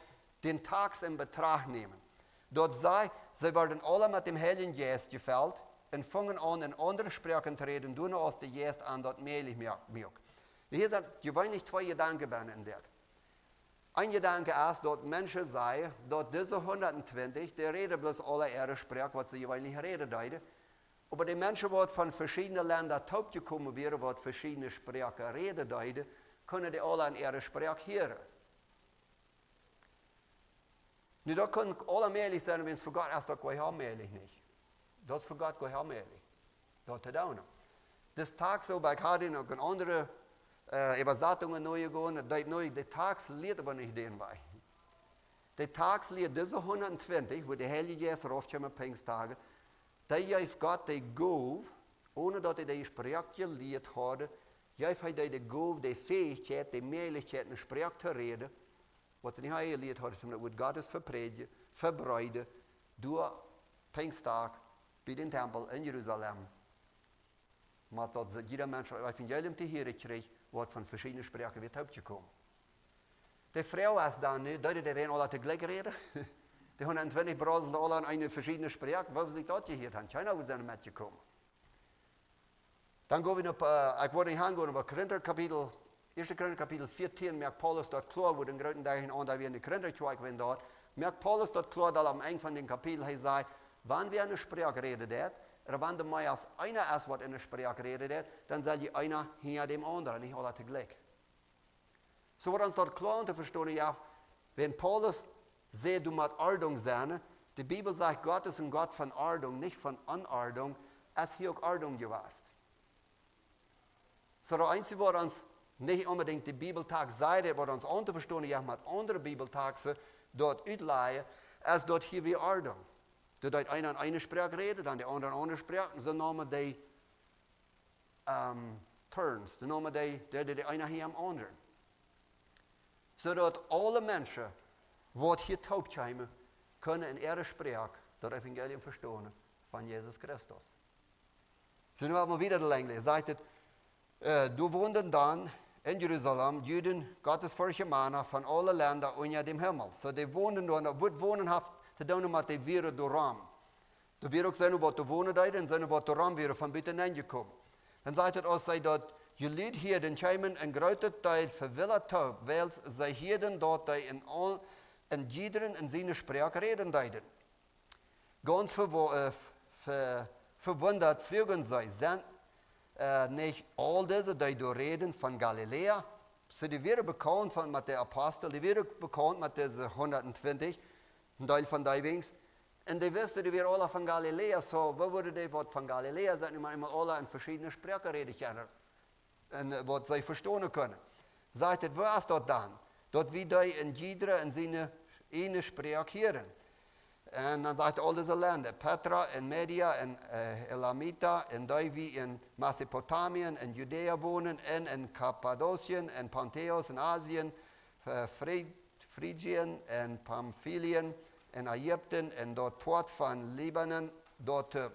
dän Takjst en Betracht nämen. Daut sajcht, see worden aule met däm Heiljen Jeist jefelt un fungen aun, en aundre Sproaken to räden, doano aus de Jeist an daut mäajlich moak-, muak. Hia sent jeweenlich twee Jedanken bennen en dit. Een Jedanke es, daut Menschen sajen, daut dise hundat twintich, dee räden bloos aule äare Sproak, waut see jeweenlich räden deeden. Oba de Menschen, waut von veschiedne Lenda toopjekomen wieren, waut veschiedne Sproaken räden deeden, kunnen dee aule en äare Sproak hieren. Nu, daut kaun aule mäajlich sennen, wan fa Gott es daut goanich onmäajlich, nich? Daut es fa Gott goanich onmäajlich. Daut to doonen. Dis Takjst, oba ekj haud uk en aundre, äh, Äwasatungen nojegonen, daut nu, de Takjst lieet oba nich dän Wajch. De Takjst lieet dise hundat twintich, wua de Heilje Jeist raufkjeem opp Pinjstdach, dee jeef Gott de Gow, onen daut dee de Sproak jelieet hauden, jeef hee dee de Gow, de Fäichkjeit, de Mäajlichkjeit, ne Sproak to räden, Waut see nich aunjelieet hauden, daut Wuat Gottes veprädjen, vebreeden, derch Pinjstdach bie dän Tempel en Jerusalem. Mau daut see, jieda Mensch daut Evangelium to hieren kjrieech, waut von veschiedne Sproaken wia toopjekomen. De Froag es dan nu, deeden dee dan aula toojlikj räden? De hundatentwintich brauselden aula en eene veschiedne Sproak, woo see daut jehieet haben. Kjeena wia doa metjekomen. Dan go wie no, äh, ekj woa nich aungonen, oba Korinta Kapitel, ieeschte Korinta Kapitel vieetieen, moakt Paulus daut kloa, woo dän grooten Deich en aunda wia en de Korinta Kjoakj, wan doa, moakt Paulus daut kloa, daut aum Enj von dän Kapitel, hee sajcht, wan wäa en eene Sproak räden deit, ooda wan doa mea aus eena es, waut en eene Sproak räden deit, dan sell jie eena hinja däm aundren, nich aula toojlikj. Soo woat ons daut kloa to vestonen, jo, wan Paulus sajcht, doa mott Ordnunk sennen, de Bibel sajcht, Gott es een Gott von Ordnunk, nich von Onordnunk, es hia uk Ordnunk jewast. Soo daut eensje, waut ons nich onbedinjt de Bibeltext sajcht, daut woat ons aun to vestonen, jo, met aundre Bibeltexten daut utlajen, es daut hia wia Ordnunk. Doa deed eena en eene Sproak räden, dan de aundre en aundre Sproak, un soo neemen dee ähm, turns, dan neemen dee, dee, dee, dee eena hinja dän aundren. Soo daut aule Menschen, waut hia toopkjeemen, kunnen en äare Sproak daut Evangelium vestonen von Jesus Christus. Soo, nu woa wie wieda de Lien läsen. Sajcht et, äh, doa wonden dan en Jerusalem Juden, gottesferchtje Mana von aule Lenda unja däm Himmel. Soo, dee wonden doa, daut Wuat wonen haft to doonen met dee wieren doa rom. Doa wieren uk soone, waut doa wonen deeden, un soone, waut doa rom wieren, von buten nenjekomen. Dan sajcht et, aus see daut jelud hieeden, kjeemen een grootet Deel vewillat toop, wiels see hieeden, daut dee en aul-, en jiedrem en siene Sproak räden deeden. Gaunz vewo-, äh, ve-, vewundat fruagen see, sent, äh, nich aul dise, dee doa räden, von Galiläa? Soo, dee wieren bekaunt von, met de Apostel, dee wieren uk bekaunt met dise hundatentwintich, een Deel von dee weens. Un dee wisten, dee wieren aula von Galiläa, soo, woo wudden dee, waut von Galiläa sent, nu mau emol aula en veschiedne Sproaken räden kjennen? Un, äh, waut see vestonen kunnen. Sajcht et, woo es daut dan? Daut wie dee en jiedrem en siene, eene Sproak hieren. Un dan sajcht et, aul dise Lenda, Parthia un Media un, äh, Elamita, un dee, waut en Mesopotamien un Judäa wonen, un en Kappadokien un Pontus un Asien, äh, Fri-, Phrygien un Pamfilien un Ägipten un daut Poat von Libanon, daut, äh,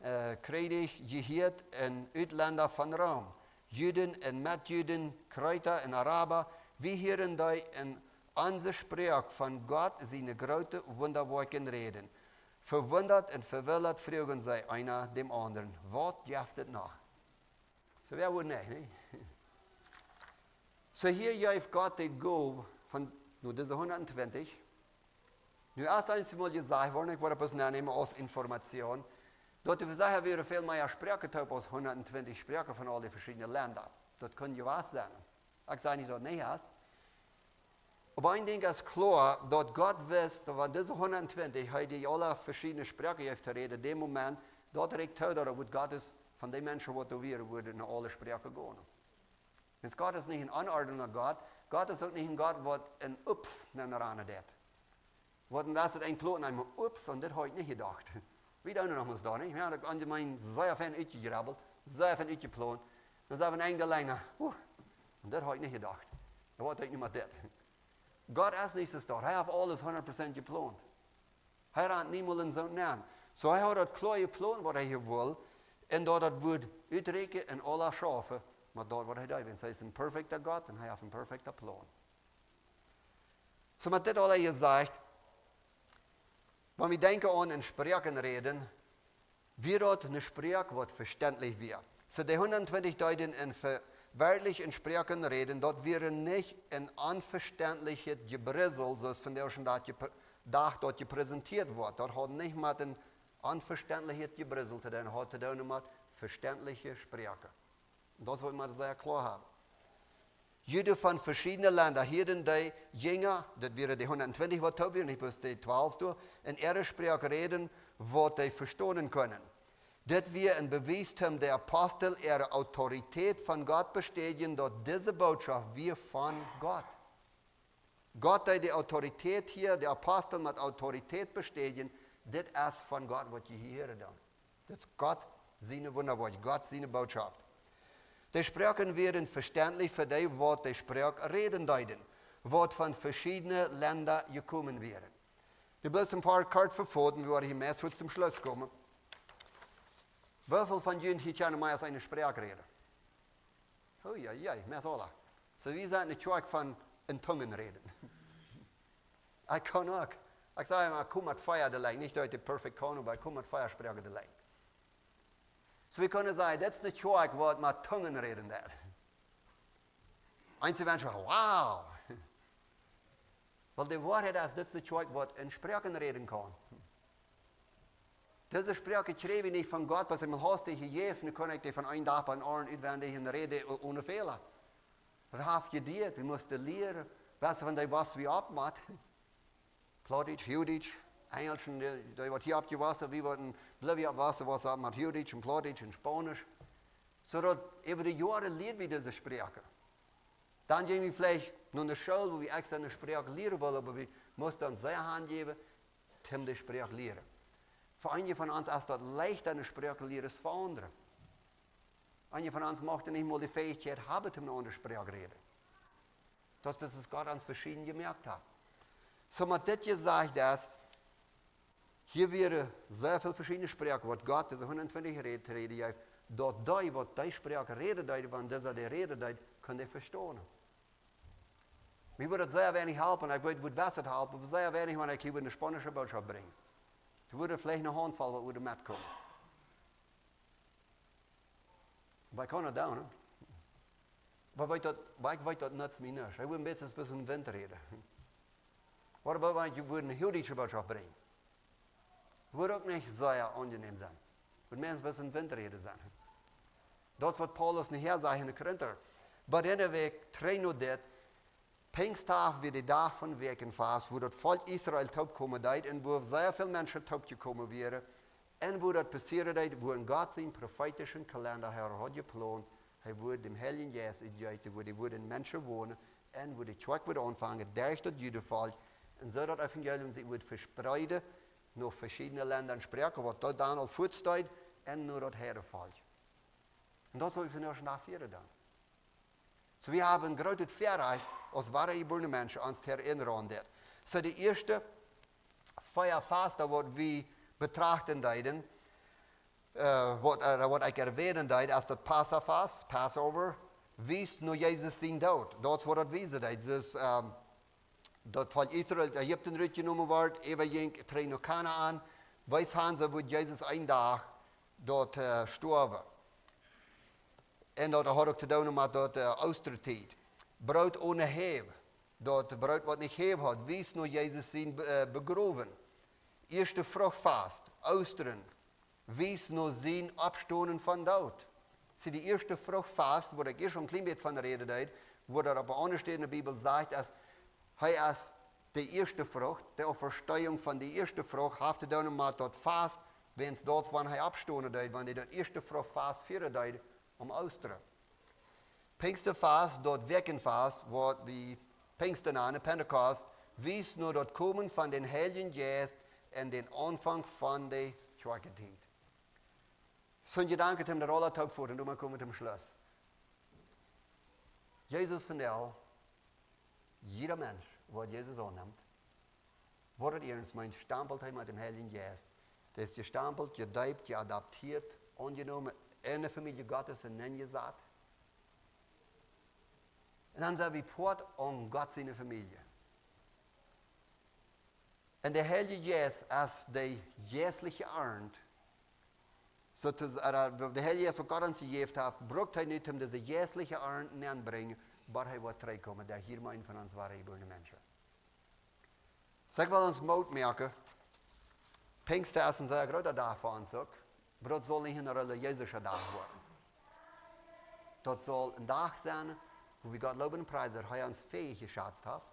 äh, Kjrieech jehieet un Utlenda von Rom, Juden un Metjuden, Kjreeta un Araba, wie hieren dee en onse Sproak von Gott siene groote Wundawoakjen räden. Vewundat un vewillat fruagen see eena däm aundren: Waut jeft et noch? Soo, wäa wudd nich, nä? Soo, hia jeft Gott de Gow von, nu, dise hundatentwintich. Nu, aus daut eemol jesajcht worden, ekj woa daut bloos nämen aus Information, daut doa secha wieren väl mea Sproaken toop aus hundatentwintich Sproaken von aul dee veschiedne Lenda. Daut kunn jewast sennen. Ekj saj nich, daut nich es. Oba een Dinkj es kloa, daut Gott wist, daut wan dise hundatentwintich, hee dee aula veschiedne Sproaken jeef to räden, dän Moment, daut rieekjt too, daut et wudd Gott es, von dee Menschen, waut doa wieren, wudden en aule Sproaken gonen. Wiels Gott es nich een onordnender Gott, Gott es uk nich een Gott, waut en Ups nenn ranen deit. Waut dan es daut een Plot, un eemol: Ups, un dit haud ekj nich jedocht. Wie doonen noch mol daut, nich? Jo, daut kaun je mien sea fein utjegrabbelt, sea fein utjeplont. Dan sent wie en Enj doa lenja, uh, un dit haud ekj nich jedocht. Dan woat ekj nu mau dit. Gott es nich soo doa. Hee haft aules hundat Prozent jeplont. Hee rant niemols en soont nenn. Soo, hee haud daut kloa jeplont, waut hee hia wull. Un daut daut wudd utrieekjen un aules schaufen. Mau daut, waut hee deed, wiels hee es een perfekta Gott un hee haft een perfekta Plon. Soo, met dit aula jesajcht, wan wie denkjen aun en Sproaken räden, wia daut eene Sproak, waut vestentlich wia. Soo, dee hundat twintich deeden en ve-, werkjlich en Sproaken räden, daut wia nich een onvestentlichet Jebrissel, soo aus vondoag dän Dach jep-, Dach daut jepräsentieet woat. Daut haud nich met een onvestentlichet Jebrissel to doonen, haud to doonen met vestentliche Sproaken. Daut woa wie mau sea kloa haben. Juden von veschiedne Lenda hieeden dee Jinja, daut wieren dee hundat twintich, waut doa wieren, nich bloos dee twalf doa, en äare Sproak räden, waut dee vestonen kunnen. Dit wia een Bewies, om de Apostel äare Autoritäet von Gott bestätigen, daut dise Botschaft wia von Gott. Gott deed de Autoritäet hia, de Apostel met Autoritäet bestätigen, dit es von Gott, waut jie hia hieren doonen. Dit es Gott siene Wundawoakj, Gott siene Botschaft. Dee Sproaken wieren vestentlich fa dee, waut dee Sproak räden deeden. waut von veschiedne Lenda jekomen wieren. Dee bloos een poa kort vefoten, wie woaren hia meist fuaz toom Schluss komen. Woo väl von junt hia kjennen mea aus eene Sproak räden? Oh jo, jo, meist aula. Soo, wie sent eene Kjoakj von en Tungen räden. Ekj kaun uk. Ekj saj emma, ekj kom met Fia delenj. Nich daut ekj daut perfekt kaun, oba ekj kom met Fia Sproaken delenj. Soo, wie kjennen sajen, dit es eene Kjoakj, waut met Tungen räden deit. Eenje Menschen, wow! Wiels de Woarheit es, dit es eene Kjoakj, waut en Sproaken räden kaun. Dise Sproak kjrieech wie nich von Gott, waut hee mie haud jejäft, un dan kunn ekj dee von een Dach opp dän aundren utwendich un räden o-, one Fäla. Daut haft jeduat, wie musten lieren, waut von dee, waut wie oppmotten. Plautdietsch, Huachdietsch, Enjelsch, un dee, dee waut hia oppjewossen, wie waut en Bolivia oppwossen, wia daut met Huachdietsch un Plautdietsch un Spaunisch. Soo daut äwa de Joaren lieed wie dise Sproaken. Dan jinkj wie veleicht no eene School, wua wie extra eene Sproak lieren wullen, oba wie musten ons sea hanjäwen, om dee Sproak lieren. Fa eenje von ons es daut leichta eene Sproak lieren aus fa aundre. Eenje von ons muchten nich mol de Fäichkjeit haben, om eene aundre Sproak räden. Daut es, bat Gott ons veschieden jemoakt haft. Soo, met dit jesajcht es, hia wieren sea väl veschiedne Sproaken, waut Gott dise hundattsechzig Räd-, Räda jeef, daut dee, waut dee Sproak räden deed, wan dee dee räden deed, kunn dee vestonen. Mie wudd daut sea weinich halpen, ekj weet, wudd waut daut halpen, oba sea weinich, wan ekj hia eene spaunische Botschaft brinj. Doa wudden veleicht eene Hauntvoll, waut wudden metkomen. Oba ekj kaun daut doonen, nä? Oba weet daut, oba ekj weet, daut nutzt mie nuscht. Ekj wudd een bät bloos een bät Wint räden. Waut oba, wan ekj wudd eene Huachdietsche Botschaft brinjen? Wudd uk nich sea aunjenehm sennen. Wudd meist bloos een bät Wint räden sennen. Daut es, waut Paulus nohäa sajcht en de Korinta. Oba dee Wäakj, trigj no dit, Pinjstdach wia de Dach von Wäakjenfast, wua daut Volkj Israel toopkomen deed un wua sea väl Menschen toopjekomen wieren un wua daut passieren deed, wua en Gott sienen profeetischen Kalenda haud jeplont, hee wudd dän Heiljen Jeist utjeeten, wua dee wudden en Menschen wonen un wua de Kjoakj wudd aunfangen, derch daut Judenvolkj, un soo daut Evangelium sikj wudd vespreeden no veschiedne Lenda un Sproaken, waut doa dan aul väasteit, un no daut Heidenvolkj. Un daut es, waut wie vondoag dän Dach fieren dan. Soo, wie haben een grootet Väarajcht aus woare jebuarne Menschen ons to erinnern dit. Soo, de ieeschte vea Fasten, waut wie betrachten deeden, äh, waut, äh, waut ekj erwähnen deed, es daut Passafast, Passover, wiest no Jesus sienen Doot. Daut es, waut daut wiesen deed. Daut, ähm, daut Volkj Israel ut Ägipten rutjenomen wort, äwajinkj trigj no Kanaan, wiest aun, soo wudd Jesus een Dach doa, äh, stoawen. Un daut haud uk to doonen met daut, äh, Oostatiet. Broot one Häw, daut Broot, waut nich Häw haud, wiest no Jesus sien Be-, äh, Begrowen. Ieeschte Fruchtfast, Oostren, wiest no sien Oppstonen vom Doot. See, de ieeschte Fruchtfast, wua ekj ieescht een kjlien bät von räden deed, wua daut opp eene aundre Städ en de Bibel sajcht, es, hee es de ieeschte Frucht, de Auferstehung von de ieeschte Frucht, haft to doonen met daut Fast, wiels daut, wan hee oppstonen deed, wan hee daut ieeschte Fruchtfast fieren deed, om Oostren. Pinjstfast, daut Wäakjenfast, waut wie Pinjsten nanen, Pentekost, wiest no daut Komen von dän Heiljen Jeist un dän Aunfank von de Kjoakjentiet. Soon Jedanken, om daut aula toop to foten, un dan komen wie toom Schluss. Jesus von de Hell, jieda Mensch, waut Jesus aunnemt, woat et ieescht mol jestampelt hee met dän Heiljen Jeist. Dee es jestampelt, jedeept, jeadoptieet, aunjenomen, en de Famielje Gottes nenjesat. Un dan sent wie Poat aun Gott siene Famielje. Un de Heilje Jeist es de jeistliche Arnt. Soo to, äh, de Heilje Jeist, waut Gott ons jejäft haft, brukt hee nu, om dise jeistliche Arnt nenbrinjen, bat hee woat trigjkomen, dee hia meen von ons woare jebuarne Menschen. Soo, ekj well ons Moot moaken. Pinjsten es een sea groota Dach fa ons uk, oba daut saul nich een relijeesa Dach woaren. Daut saul een Dach sennen, wua wie Gott lowen un priesen, daut hee ons fäich jeschauft haft,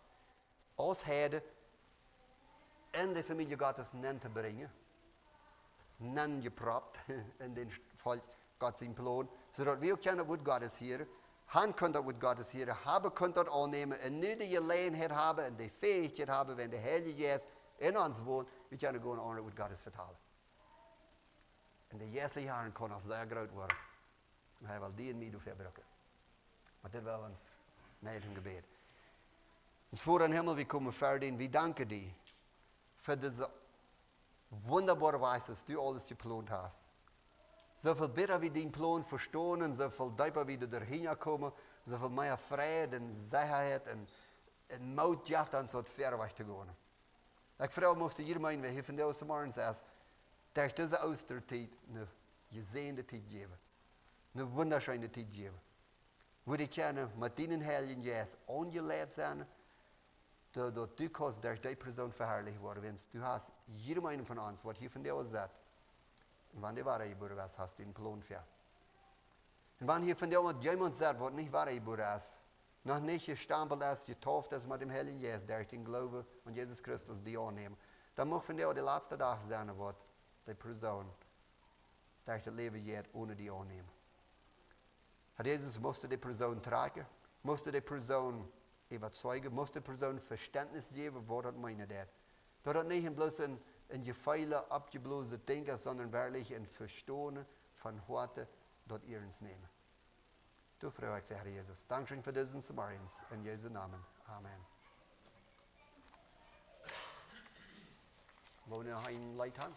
aus Heiden en de Famielje Gottes nentobrinjen, nenjeproppt en dän Volkj Gott sien Plon, soo daut wie uk kjennen daut Wuat Gottes hieren, han kjennen daut Wuat Gottes hieren, haben kjennen daut aunnämen, un nu de Jeläajenheit haben un de Fäichkjeit haben, wan de Heilje Jeist en ons wont, wie kjennen gonen un daut Wuat Gottes vetalen. Un de jeistliche Arnt kaun noch sea groot woaren. Un hee well die un mie doafäa brucken. Oba dit well wie ons nenn em Jebäd. Ons Voda em Himmel, wie komen ver die un wie danken die fa dise wundaboare Wies, daut du aules jeplont hast. Soo väl bäta wie dän Plon vestonen un soo väl deepa wie doa hinja komen, soo väl mea Fräd un Sechaheit un, un Moot jeft ons, daut wieda wajch to gonen. Ekj froag, mucht du jieda eenen, wäa hia vondoag zemorjes es, derch dise Oostatiet eene jesäajende Tiet jäwen, eene wundascheene Tiet jäwen, wua dee kjennen met dienen Heiljen Jeist aunjeleit sennen, daut, daut du kaust derch dee Persoon veharlicht woaren, wiels du hast jieda eenen von ons, waut hia vondoag sett, un wan dee wadajebuaren es, hast du eenen Plon fa. Un wan hia vondoag jemaunt sett, waut nich wadajebuaren es, noch nich jestampelt es, jetauft es met däm Heiljen Jeist, derch dän Gloowen aun Jesus Christus, dee aunnämen, dan mucht vondoag de latste Dach sennen, waut dee Persoon derch daut Läwen jeit, onen dee aunnämen. Herr Jesus, mucht du dee Persoon trakjen, mucht du dee Persoon äwazeijen, mucht du dee Persoon Vestentnis jäwen, waut daut meenen deit. Daut daut nich een bloos een, een Jefeel, oppjebloset Dinkj es, sonda werkjlich een Vestonen von Hoaten, daut iernst nämen. Doa froag ekj fa, Herr Jesus. Dankscheen fa disen zemorjes. En Jesu Nomen. Amen. Wellen wie noch een Leet han?